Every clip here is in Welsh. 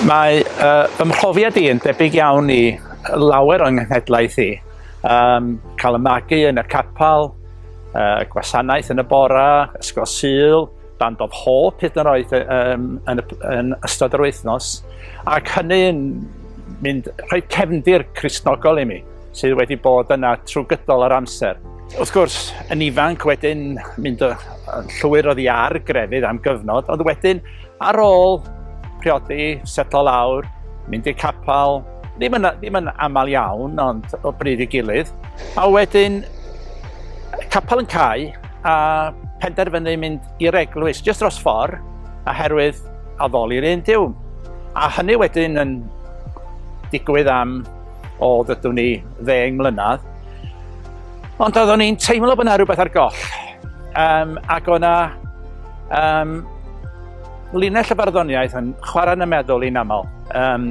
Mae fy mhrofiad i yn debyg iawn i lawer o'n nghenhedlaeth i. Um, cael y magu yn y capel, gwasanaeth yn y bora, ysgol Sul, Band of Hope hyd yn oed um, yn, yn ystod yr wythnos, ac hynny'n mynd rhoi cefndir Cristnogol i mi, sydd wedi bod yna trwy gydol yr amser. Wrth gwrs, yn ifanc wedyn mynd yn llwyr oddi ar grefydd am gyfnod, ond wedyn ar ôl priodi, setlo lawr, mynd i'r capel, ddim yn, ddim yn aml iawn, ond o bryd i gilydd. A wedyn, capel yn cau, a penderfynu mynd i'r eglwys, jyst dros ffordd, oherwydd addoli'r un Duw. A hynny wedyn yn digwydd am, o, ddydwn ni, ddeng mlynedd. Ond oeddwn i'n teimlo bod yna rhywbeth ar goll. Um, ac o'na um, linell y farddoniaeth yn chwarae yn y meddwl i'n aml um,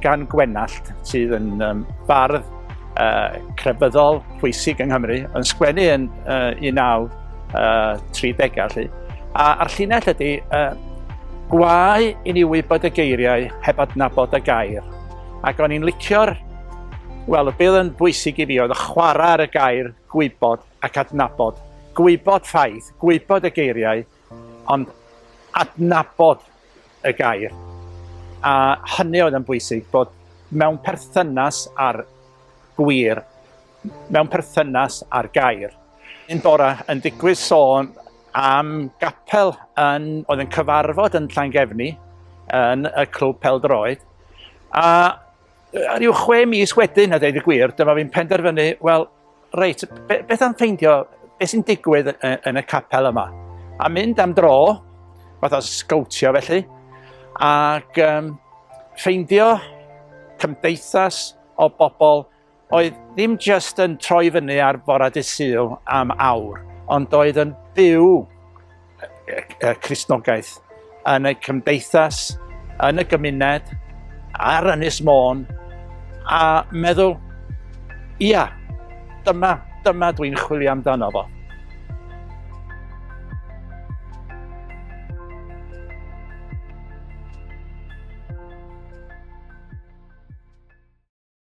gan Gwenallt, sydd yn um, bardd crefyddol pwysig yng Nghymru, yn sgwennu yn 1930 uh, lly. A, a'r llinell ydy, gwae i ni wybod y geiriau heb adnabod y gair. Ac o'n i'n licio'r, wel, y bydd yn bwysig i fi oedd y chwarae ar y gair gwybod ac adnabod. Gwybod ffaith, gwybod y geiriau, ond adnabod y gair. A hynny oedd yn bwysig, bod mewn perthynas â'r gwir, mewn perthynas â'r gair. Un bora yn digwydd sôn am gapel yn, oedd yn cyfarfod yn Llangefni, yn y clwb peldroed, a rhyw chwe mis wedyn, a dweud y gwir, dyma fi'n penderfynu, wel, reit, be, beth am ffeindio beth sy'n digwydd yn, yn y capel yma? A mynd am dro, fatha sgowtio felly, ac um, ffeindio cymdeithas o bobl oedd ddim just yn troi fyny ar fora dydd Sul am awr, ond oedd yn byw y Cristnogaeth yn y cymdeithas, yn y gymuned, ar Ynys Môn, a meddwl, ia, dyma, dyma dwi'n chwilio amdano fo.